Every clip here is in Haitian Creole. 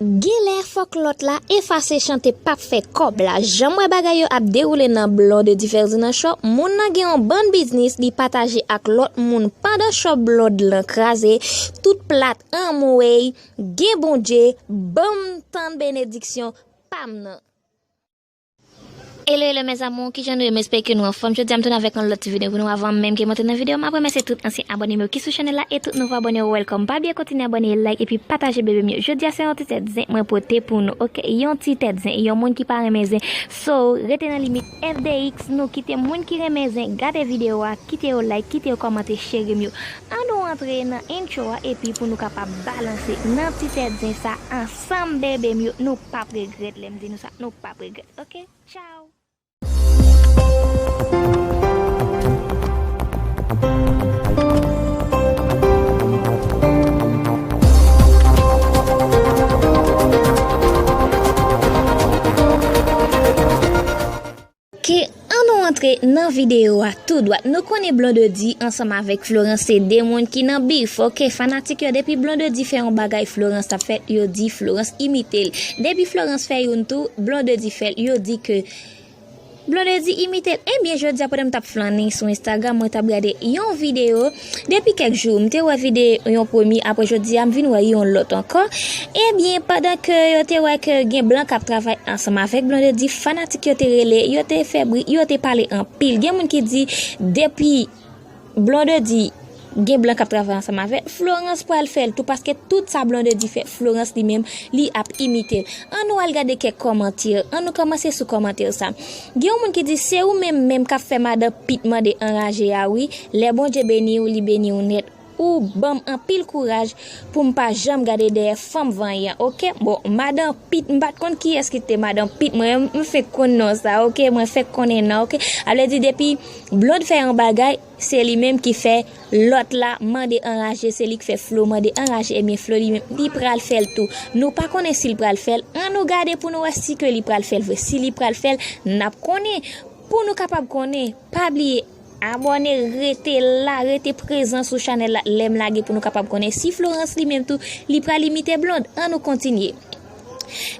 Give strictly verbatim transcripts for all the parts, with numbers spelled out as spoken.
Genlè fòk lòt la efase chante p ap fè kòb la. Jan m wè bagay yo ap dewoule nan Blondedy Ferdy nan show, moun nan gen yon bann biznis li pataje ak lòt moun pandan show Blonde lan kraze, tout plat anmwey, gen Bondye, ban m tann benediksyon pa m nan. Hello, hello, mes amours, kijan nou ye? M espere ke nou anfòm. Jodi a, m tounen avèk yon lòt ti videyo pou nou. Avan menm ke m antre nan videyo, m ap remèsye tout ansyen abòne m yo ki sou chanèl la e tout nouvo abòne yo, welcome. Pa bliye kontinye abòne, like epi pataje, bebe m yo. Jodi a, se yon ti tèt zen mwen pote pou nou, oke? Yon ti tèt zen, yon moun ki pa renmen zen. So, rete nan limit F D X, nou kite moun ki renmen zen gade videyo a, kite yo like, kite yo kòmante, cheri m yo. An nou antre nan intro a epi pou nou kapab balanse nan ti tèt zen sa ansanm, bebe m yo. Nou p ap regrèt lè m di nou sa, nou p ap regrèt. Oke, tchao. Ke an nou antre nan videyo a tou dwat. Nou konnen Blondedy ansanm avèk Florence se de moun ki nan bif. Oke, fanatik yo, depi Blondedy fè yon bagay, Florence t ap fè l, yo di Florence imite l. Depi Florence fè youn tou, Blondedy fè l, yo di ke Blondedy imite l. Ebyen, jodi a, pandan m t ap flannen sou Instagram, mwen t ap gade yon videyo. Depi kèk jou, m te wè videyo yon premye, apre jodi a, m vin wè yon lòt ankò. Ebyen, pandan ke yo te wè ke gen blan k ap travay ansanm avèk Blondedy, fanatik yo te rele, yo te fè bri, yo te pale anpil. Gen moun ki di, depi Blondedy gen blan k ap travay ansanm avè l, Florence pral fè l tou, paske tout sa Blondedy fè, Florence li menm, li ap imite l. An nou al gade kèk kòmantè, an nou kòmanse sou kòmantè sa. Gen yon moun ki di, se ou menm menm k ap fè madan Pete mande anraje a wi, lè Bondye beni w, li beni w nèt. Ou ban m anpil kouraj pou m pa janm gade dèyè fanm vanyan, oke? Bon, madan Pete, m pa t konn kiyès ki te madan Pete, mwen, m fenk konn non sa, oke? Mwen fenk konnen non, oke? A vle di, depi Blonde fè yon bagay, se li menm ki fè lòt la mande anraje, se li k fè Flo mande anraje, ebyen Flo li menm, li pral fè l tou. Nou pa konnen si l pral fè l, an nou gade pou nou wè si ke li pral fè l vre. Si li pral fè l, n ap konnen. Pou nou kapab konnen, pa bliye abòne, rete la, rete prezan sou chanèl la, lè m lage pou nou kapab konnen si Florence li menm tou, li pral imite Blonde. An nou kontinye.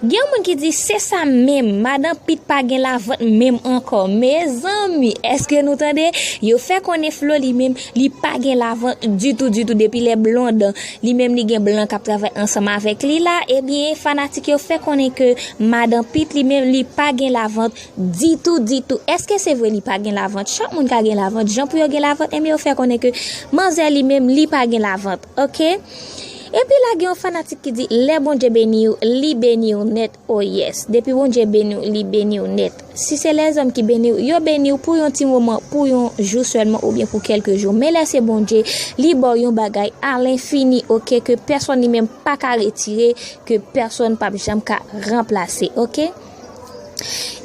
Gen yon moun ki di, se sa menm, madan Pete pa gen lavant menm ankò. Mezanmi, èske nou tande? Yo fè konnen Flo li menm, li pa gen lavant ditou, ditou, depi lè Blonde, li menm li gen blan k ap travay ansanm avèk li la. Ebyen, fanatik yo fè konnen ke madan Pete li menm, li pa gen lavant ditou, ditou. Èske se vre li pa gen lavant? Chak moun ka gen lavant. Jan pou yo gen lavant, ebyen, yo fè konnen ke manzè li menm, li pa gen lavant. Oke? Epi la, gen yon fanatik ki di, lè Bondye beni w, li beni w nèt. Oh yes. Depi Bondye beni w, li beni w nèt. Si se lèzòm ki beni w, yo beni w pou yon ti moman, pou yon jou sèlman, oubyen pou kèlke jou. Men lè se Bondye, li ba w yon bagay a lenfini, oke, ke pèsonn li menm pa ka retire, ke pèsonn p ap janm ka ranplase, oke?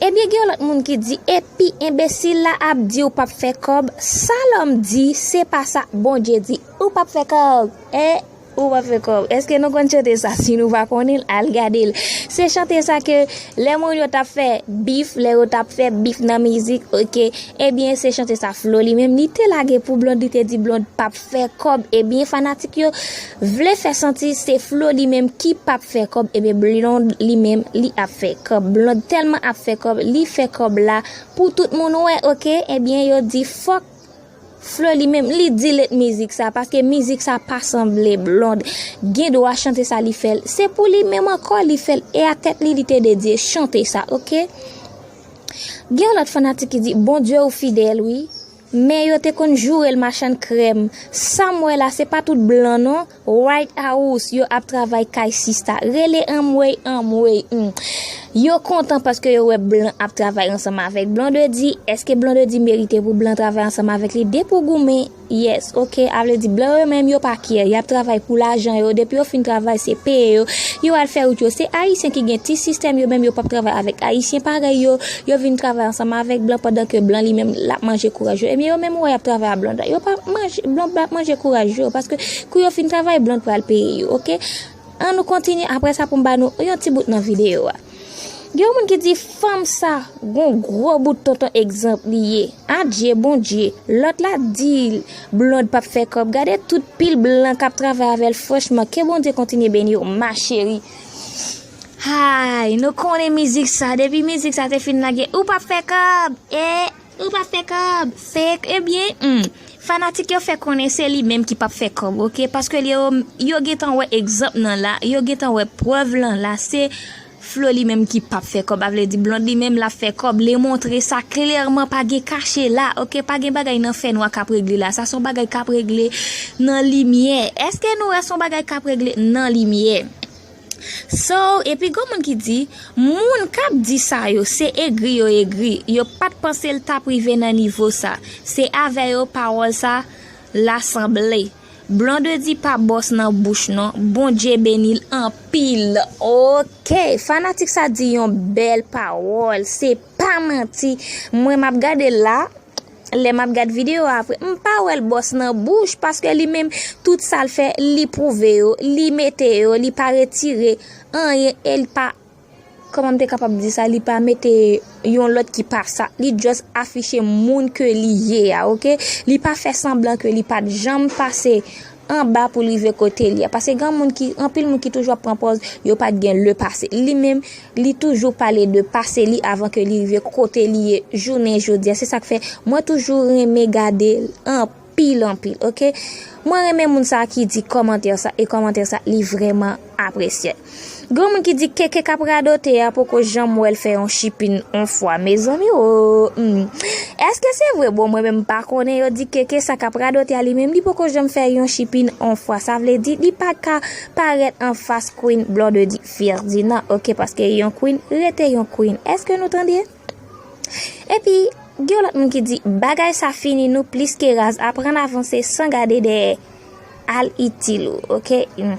Ebyen, gen yon lòt moun ki di, epi enbesil la ap di w p ap fè kòb, sa lòm di, se pa sa Bondye di, ou p ap fè kòb, e ou p ap fè kòb. Èske nou konn chante sa? Si nou pa konnen l, al gade l. Se chante sa ke lè moun yo t ap fè bif, lè yo t ap fè bif nan mizik, oke? Ebyen, se chante sa Flo li menm, li te lage pou Blonde, li te di Blonde p ap fè kòb. Ebyen, fanatik yo vle fè santi se Flo li menm ki p ap fè kòb. Ebyen, Blonde li menm, li ap fè kòb. Blonde tèlman ap fè kòb, li fè kòb la pou tout moun wè, oke? Ebyen, yo di fòk Flo li menm, li delete mizik sa, paske mizik sa pa sanble Blonde. Gen dwa chante sa li fè l. Se pou li menm ankò, li fè l. E a tèt li, li te dedye chante sa, oke? Gen yon lòt fanatik ki di, Bondye ou fidèl, wi. Men yo te konn joure l machann krèm. Sa m wè la, se pa tout blan non. White House, yo ap travay kay sista. Rele anmwey, anmwey. Hmm. Yo kontan paske yo wè blan ap travay ansanm avèk Blondedy. Èske Blondedy merite pou blan travay ansanm avèk li? Depi w goumen, yes, oke. A vle di, blan yo menm, yo pa kyè. Y ap travay pou lajan yo. Depi yo fin travay, se peye yo. Yo al fè wout yo. Se Ayisyen ki gen ti sistèm yo menm, yo p ap travay avèk Ayisyen parèy yo. Yo vin travay ansanm avèk blan pandan ke blan li menm l ap manje kouraj yo. Ebyen yo menm ou wè y ap travay a blan. Yo pa manje, blan p ap manje kouraj yo. Paske kou yo fin travay, blan pral peye yo, oke? An nou kontinye apre sa pou m ba nou yon ti bout nan videyo a. Gen yon moun ki di fanm sa gon gwo bout tonton egzanp li ye. Adje Bondye. Lòt la di l Blonde p ap fè kòb. Gade tout pil blan k ap travay avè l. Franchman, ke Bondye kontinye beni w, ma chérie. Hay, nou konnen mizik sa. Depi mizik sa te fin lage, ou p ap fè kòb. E, ou p ap fè kòb. Fake, ebyen, hmm. Fanatik yo fè konnen se li menm ki p ap fè kòb, oke? Paske yo, yo gentan wè egzanp nan la, yo gentan wè prèv lan la, se Flo li menm ki p ap fè kòb. A vle di Blonde li menm l ap fè kòb. Li montre sa klèman, pa gen kache la, oke? Pa gen bagay nan fènwa k ap regle la. Sa se yon bagay k ap regle nan limyè. Èske nou wè se yon bagay k ap regle nan limyè? So, epi gon moun ki di, moun k ap di sa yo, se egri yo egri. Yo pa t panse l t ap rive nan nivo sa. Se avè yo pawòl sa la sanble. Blondedy pa bòs nan bouch non. Bondye beni l anpil. Oke, fanatik sa di yon bèl pawòl. Se pa manti. Mwen m ap gade l la. Lè m ap gad videyo a apre, m pa wè l bòs nan bouch, paske li menm, tout sa l fè, li pwouve yo, li mete yo, li pa retire anyen, e li pa, kòman m te kapab di sa, li pa mete yon lòt ki pa sa. Li just afiche moun ke li ye a, oke? Li pa fè sanblan ke li pa t janm pase anba pou l rive kote li a. Paske gen moun ki, anpil moun ki toujou ap pran pòz, yo pa t gen le pase. Li menm, li toujou pale de pase li avan ke li rive kote li ye jounen jodi a. Se sa k fè mwen toujou renmen gade l anpil, anpil, oke? Mwen renmen moun sa ki di kòmantè sa, e kòmantè sa, li vrèman apresye. Gen moun ki di Keke k ap radote a poko janm wè l fè yon chipin on fwa. Mezanmi o, hmm. Èske se vre? Bon, mwen menm m pa konnen. Yo di Keke sa k ap radote a li menm, li poko janm fè yon chipin on fwa. Sa vle di, li pa ka parèt anfas Queen Blondedy Ferdinand, oke, paske yon queen rete yon queen. Èske nou tande? Epi, gen lòt moun ki di, bagay sa fini nou plis ke raz, aprann avanse san gade dèyè, al itil ou, oke? Hmm.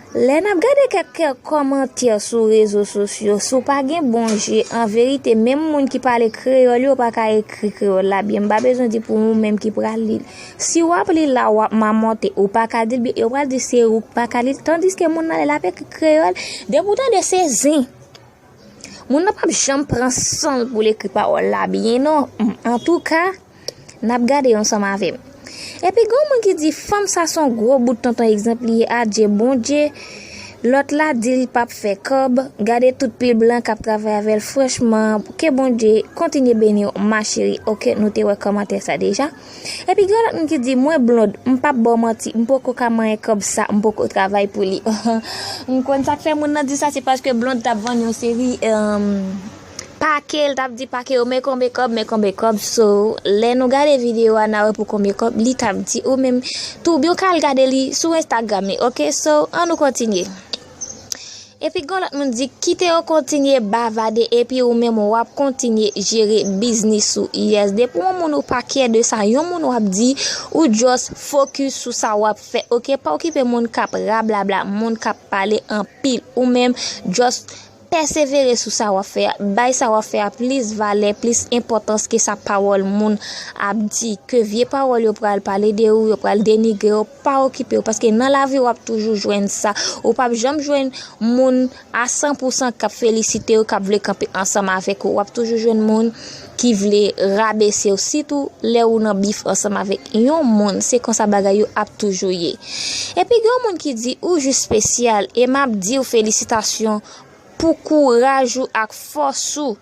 Lè n ap gade kèk, kèk kòmantè sou rezo sosyo, si w pa gen bon je, an verite, menm moun ki pale kreyòl yo pa ka ekri kreyòl la byen. M pa bezwen di pou ou menm ki pral li l. Si w ap li l la, w ap mamòte, ou pa ka di l byen, yo pral di se ou k pa ka li l, tandiske moun nan lè l ap ekri kreyòl, depi w tande se zen. Moun nan p ap janm pran san l pou l ekri pawòl la byen non. Antouka, n ap gade yo ansanm avè m. Epi gen yon moun ki di, fanm sa se yon gwo bout tonton egzanp li ye, adje Bondye. Lòt la di l p ap fè kòb. Gade tout pil blan k ap travay avè l. Franchman, ke Bondye kontinye beni w, ma chérie. Oke, nou te wè kòmantè sa deja. Epi gen lòt moun ki di, mwen Blonde, m p ap ba w manti, m poko ka manyen kòb sa, m poko travay pou li. M konn sa k fè moun nan di sa, se paske Blonde t ap vann yon seri, um, pake, l t ap di pake yo, men konbyen kòb, men konbyen kòb. So, lè nou gade videyo a, n a wè pou konbyen kòb, li t ap di, ou menm, tou byen w ka al gade li sou Instagram li, oke? So, ann nou kontinye. Epi gen lòt moun di, kite yo kontinye bavade, epi ou menm w ap kontinye jere biznis ou. Yes, depi yon moun ou pa kyè de sa, yon moun w ap di, ou just focus sou sa w ap fè, oke? Pa okipe moun k ap rablabla, moun k ap pale anpil. Ou menm, just pèsevere sou sa w ap fè a. Bay sa w ap fè a plis valè, plis enpòtans ke sa pawòl moun ap di. Ke vye pawòl yo pral pale de ou, yo pral denigre w, pa okipe w. Paske nan lavi, w ap toujou jwenn sa. Ou p ap janm jwenn moun a san pou san k ap felisite w, k ap vle kanpe ansanm avèk ou. W ap toujou jwenn moun ki vle rabese w, sitou lè ou nan bif ansanm avèk yon moun. Se konsa bagay yo ap toujou ye. Epi gen yon moun ki di, ou jis espesyal, e m ap di w felisitasyon pou kouraj ou ak fòs ou.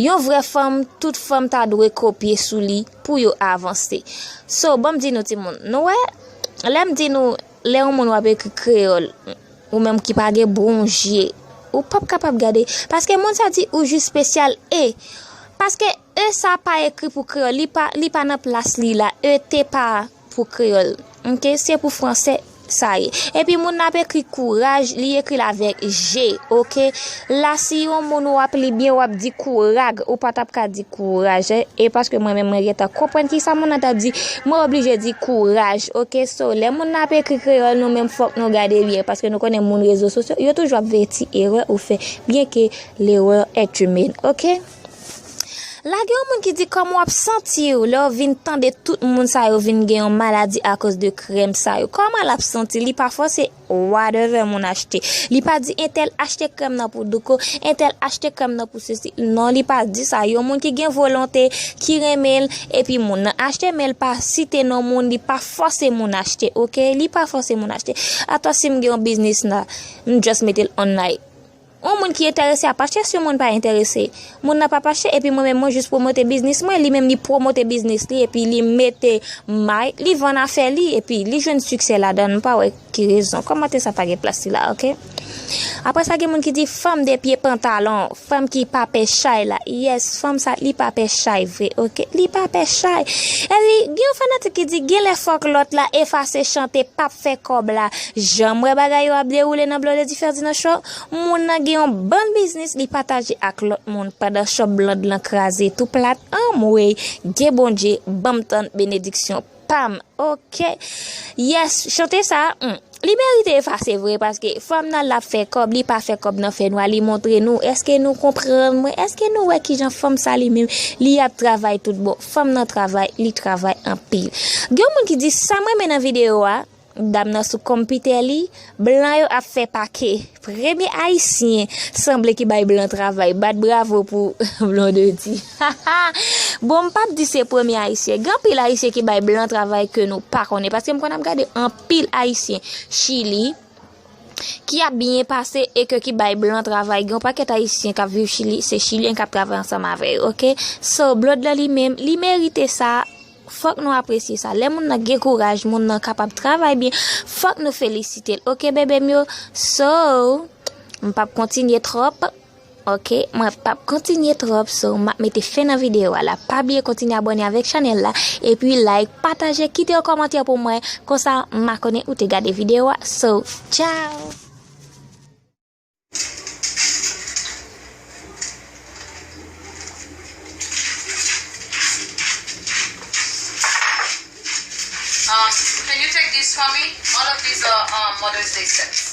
Yon vrè fanm, tout fanm ta dwe kopye sou li pou yo avanse. So, ban m di nou timoun, nou wè, lè m di nou, lè yon moun w ap ekri kreyòl, ou menm ki pa gen bon je, ou p ap kapab gade, paske moun sa di ou jis espesyal, e, paske e sa pa ekri pou kreyòl, li pa, li pa nan plas li la, e te pa pou kreyòl. Oke, se pou fransè sa ye. Epi moun nan ap ekri kouraj, li ekri l avèk je, oke? La, si yon moun w ap li byen, w ap di kourag, ou pa t ap ka di kouraj, e, e paske mwen menm mwen gentan konprann ki sa moun nan t ap di, mwen oblije di kouraj, oke? So, lè moun nan ap ekri kreyòl, nou menm fòk nou gade byen, paske nou konnen moun rezo sosyo, yo toujou ap veye ti erè ou fè, byen ke l'erreur est humaine, oke? La gen yon moun ki di, kòman w ap santi w lè w vin tande tout moun sa yo vin gen yon maladi akoz de krèm sa yo? Kòman l ap santi? Li pa fòse whatever moun achte. Li pa di entèl achte krèm nan pou douko, entèl achte krèm nan pou sesi. Non, li pa di sa. Yon moun ki gen volonte, ki renmen l, epi moun nan achte, men l pa site non moun, li pa fòse moun achte, oke? Li pa fòse moun achte. Atò si m gen yon biznis la, m just mete l online. Yon moun ki enterese ap achte, si yon moun pa enterese, moun nan p ap achte, epi mwen menm mwen jis pwomote biznis mwen, li menm li pwomote biznis li, epi li mete may, li vann afè li, epi li jwenn siksè ladan l, m pa wè ki rezon. Kòmantè sa pa gen plas li la, oke? Apre sa, gen moun ki di fanm de pye pantalon, fanm ki pa pè chay la. Yes, fanm sa, li pa pè chay vre, oke? Li pa pè chay. Epi, gen yon fanatik ki di, genlè fòk lòt la efase chante p ap fè kòb la. Jan m wè bagay yo ap dewoule nan Blondedy Ferdinand Show, moun nan gen yon bann biznis li pataje ak lòt moun pandan shop Blonde lan kraze tou plat. Anmwey, gen Bondye, ban m tann benediksyon pa m. Oke. Yes, chante sa, hmm, li merite efase vre, paske fanm nan l ap fè kòb, li pa fè kòb nan fènwa, li montre nou. Èske nou konprann mwen? Èske nou wè kijan fanm sa li menm, li ap travay tout bon? Fanm nan travay, li travay anpil. Gen yon moun ki di, sa m renmen nan videyo a, dam nan sou konpitè li, blan yo ap fè pake. Premye ayisyen sanble ki bay blan travay. Bat bravo pou Blondedy. Bon, m p ap di se premye ayisyen. Gen anpil ayisyen ki bay blan travay ke nou pa konnen. Paske m konn ap gade anpil ayisyen Chili ki ap byen pase e ke ki bay blan travay. Gen yon pakèt ayisyen k ap viv Chili, se chilyen k ap travay ansanm avè yo, oke? So, Blonde lan li menm, li merite sa. Fòk nou apresye sa. Lè moun nan gen kouraj, moun nan kapab travay byen, fòk nou felisite l. Oke, bebe m yo? So, m p ap kontinye twòp. Oke, mwen p ap kontinye twòp. So, m ap mete fen nan videyo a la. Pa bliye kontinye abòne avèk chanèl la. Epi like, pataje, kite yon kòmantè pou mwen. Konsa, m a konnen ou te gade videyo a. So, tchao! Um, can you take these for me? All of these are um, Mother's Day sets.